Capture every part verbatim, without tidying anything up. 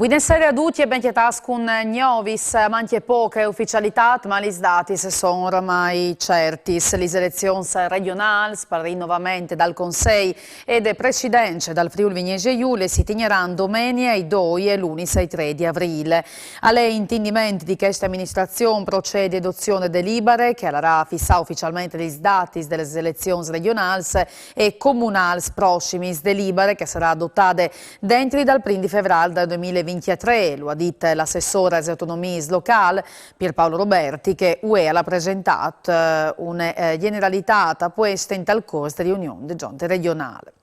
Bine sere a ducj e ben cjatâts cun Gnovis. Mancje poche uficialitât, ma lis datis a son oramai certis. Lis elezions regjonâls par rinnovament dal Consei e de presidence dal Friûl Vignesie Julie si tignaran domenie ai doi e lunis ai trê di Avrîl. Al è intindiment di cheste aministrazion procedi a adozion de delibare che al larà a fissâ uficialmentri lis datis des elezions regjonâls e comunâls prossimis, delibare che e sarà adotade dentri dal prin di Fevrâr dal doi mil e vincjetrê, lu à dit l'assessôr aes autonomiis locâls Pierpaolo Roberti, che vuê al à presentât une gjeneralitât a pueste intal cors de riunion de Zonte regjonâl.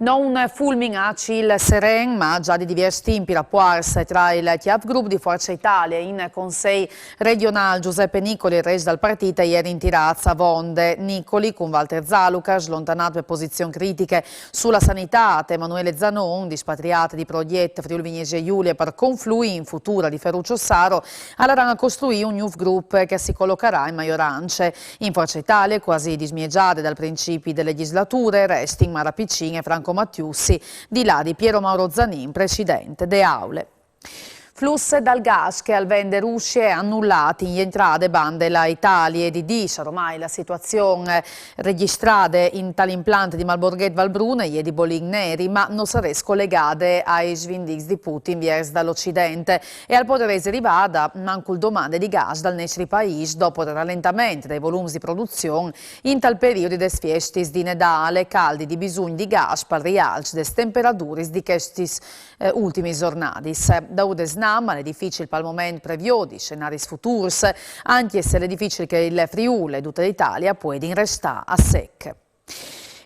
No un fulmin a cîl seren, ma za di diviers timp i rapuarts tra il cjâfgrup di Forza Italia in Consei regjonâl Giuseppe Nicoli e il rest dal partît a jerin tirâts avonde. Nicoli, cun Walter Zalucas, slontanât pe posizions critichis su la sanitât, e Emanuele Zanon, dispatriât di Progjet Friûl Vignesie Julie par confluî in futur di Ferruccio Saro, al laran a costruî un gnûf grup che si colocarà in maiorance. In Forza Italia, cuasi dismiezade dal principi de legjislature, a restin Mara Piccin e Franco Mattiussi, di là di Piero Mauro Zanin, president de Aule. Flus dal gas che al ven de Russie e anulât in jentrade bande la Italie. Di dîs oramai la situazion regjistrade intal implant di Malborghet Valbrune e je di bolin neri, ma no sarès colegade ai svindîts di Putin viers dal Ocident e al podarès derivâ da mancul domande di gas dal nestri paîs dopo il ralentament dai volums di produzion intal periodi des fiestis di Nedâl, cjaldi di bisugn di gas pal rialç des temperaturis di chestis ultimis zornadis. Daûr de snam al è dificil pal moment previodi scenaris futurs, ancje se al è dificil che il Friûl e dute la Italie a puedin restâ a sec.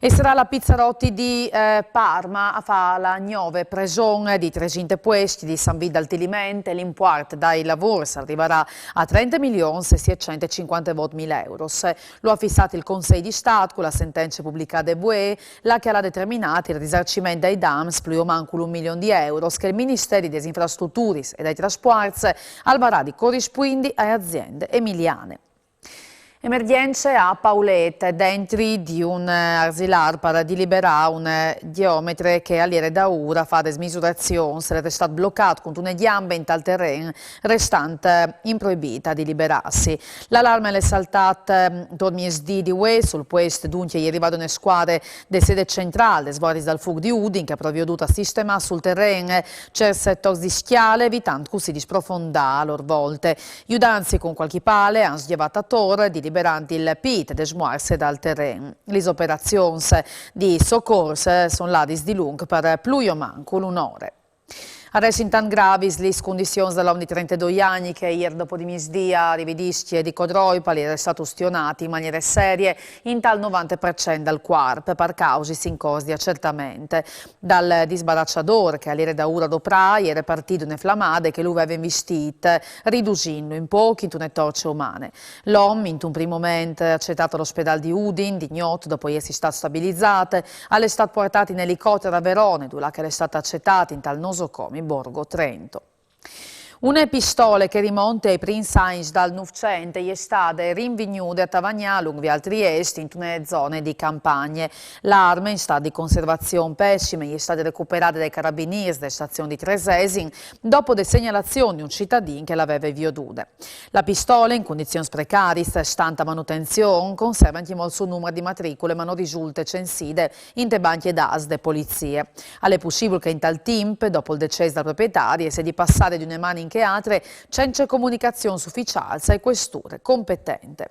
E sarà la Pizzarotti di Parma a fâ la gnove preson di tresinte puescj di San Vît dal Tiliment. L'impuart dai lavôrs al rivarà a trente milions e sietcent e cincuantevot mil euros. Lu à fissât il Consei di Stât cu la sentence publicade vuê, là che al à determinât il risarciment dai dams plui o mancul un milion di euros che il Ministeri des Infrastruturis e dai Traspuarts al varà di corispuindi ae aziende emiliane. Emergjence a Paulete, dentri di un arsilâr par diliberâ un gjeometre che al jere daûr a fâ des misurazions, al jere stât blocât cuntune gjambe intal teren, restant improibît a diliberâsi. L'alarme al è saltât intor miesdì di vuê. Sul puest duncje e je rivade une scuadre de sede centrâl des Vuardis dal Fûc di Udin che e à proviodût a sistemâ sul teren cierts tocs di scjale, evitant cussì di sprofondâ a lôr volte. Judantsi cun cualchi pale a àn sgjavât ator, diliberant il pît de smuarse dal teren. Lis operazions di socors a son ladis dilunc par plui o mancul une ore. A restin tant gravis lis cundizions dal om di trentedoi agns che îr dopo di misdì a Rividiscje di Codroip al jere stât ustionât in maniere serie intal novante par cent dal cuarp par causis in cors di acertament. Dal disbaraçadôr che al jere daûr a doprâ e jere partide une flamade che lu veve invistît, ridusintlu in pôc intune torce umane. L'om, intun prin moment acetât al ospedâl di Udin, di gnot, dopo jessi stât stabilizât, al è stât puartât in elicoter a Verone, dulà che al è stât acetât intal nosocomi Borgo Trento. Une pistole che e rimonte ai prins agns dal Nûfcent e je stade rinvignude a Tavagnà, lunc viâl Triest, intune zone di campagne. La arme, in stât di conservazion pessim, e je stade recuperade dai carabinîrs de stazion di Tresesin, dopo de segnalazion di un citadin che le veve viodude. La pistole, in cundizions precariis, stant a manutenzion, e conserve ancjemò il so numar di matricule, ma no risulte censide inte bancje dâts de polizie. Al è pussibil che intal timp, dopo il decès dal proprietari, e sedi passade di une man in chê altre, cence comunicazions uficiâls ae cuesture competente.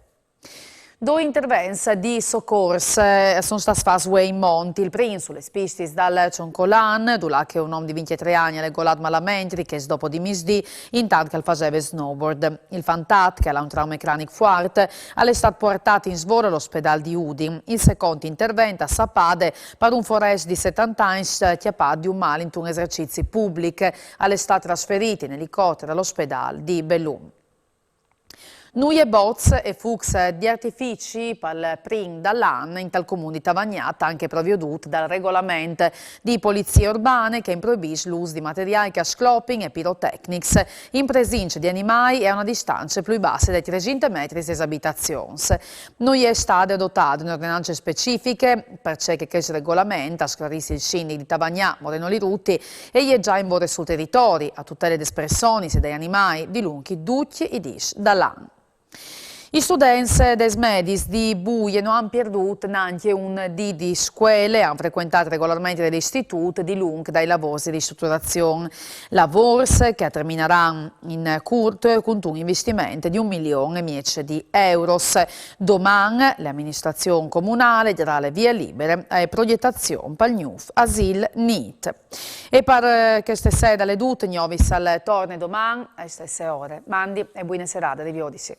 Doi intervents di socors a son stâts fats vuê in mont. Il prin su lis pistis dal Cioncolan, dulà che un om di vincjetrê agns al è golât malamentri chest dopo di misdì, intant che al faseve snowboard. Il fantat, che al à un traume cranic fuart, al è stât puartât in svore al ospedâl di Udin. Il secont intervent a Sapade, par un forest di setante agns cjapât di un mâl intun esercizi public, al è stât trasferît in elicoter al ospedâl di Belun. Nuie bots e fucs di artifici pal prin dal an intal cumun di Tavagnà, tant che proviodût dal regolament di polizie urbane, che impruibìs l'ûs di materiâi che a sclopin e pirotecnics in presince di animâi e a une distance plui basse dai tresinte metris des abitazions. No je stade adotade une ordenance specifiche, parcè che chest regolament, al sclarìs il sindic di Tavagnà, Moreno Liruti, al è za in vore sul teritori, a tutele des personis e dai animâi, dilunc ducj i dîs dal an. I students des mediis di Buie no àn pierdût nancje un dì di scuele, a àn frecuentât regolarmentri l'istitût dilunc dai lavôrs di ristruturazion. Lavôrs che a terminaran in curt cuntun investiment di un milion e mieç di euros. Doman la aministrazion comunâl e darà il vie libere ae proietazion pal gnûf asîl nît. E par, eh, cheste sere al è dut, Gnovis al torne doman ae stesse ore. Mandi e buine serade, riviodisi.